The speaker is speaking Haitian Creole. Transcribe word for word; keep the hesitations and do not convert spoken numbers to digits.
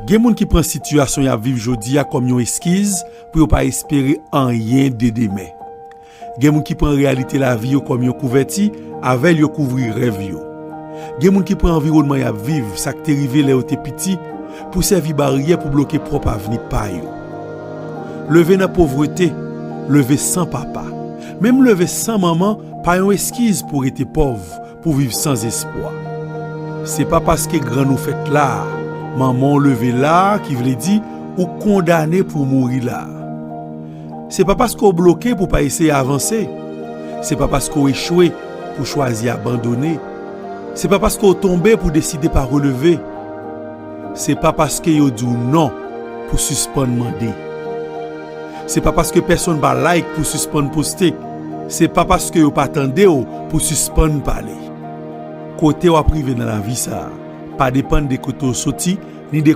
Gen moun ki pran sitiyasyon y ap viv jodi a kòm yon eskiz pou yo pa espere anyen de demen. Gen moun ki pran reyalite lavi yo kòm yon kouvèti, avè l yo kouvri rèv yo. Gen moun ki pran anviwònman y ap viv, sa k te rive lè yo te piti, pou sèvi baryè pou bloke pwòp avni pa yo. Leve nan povrete, leve san papa, menm leve san manman pa yon eskiz pou rete pòv, pou viv san espwa. Se pa paske grann ou fèt la a, manman w leve la a, ki vle di ou kondane pou w mouri la a. Se pa paske w bloke pou w pa eseye avanse. Se pa paske w echwe pou w chwazi abandone. Se pa paske w tonbe pou w deside pa releve. Se pa paske yo di w non pou w sispann mande. Se pa paske pèsonn pa like pou w sispann poste. Se pa paske yo pa tande w pou w sispann pale. Kote w ap rive nan lavi sa a pa depann de kote w soti, ni de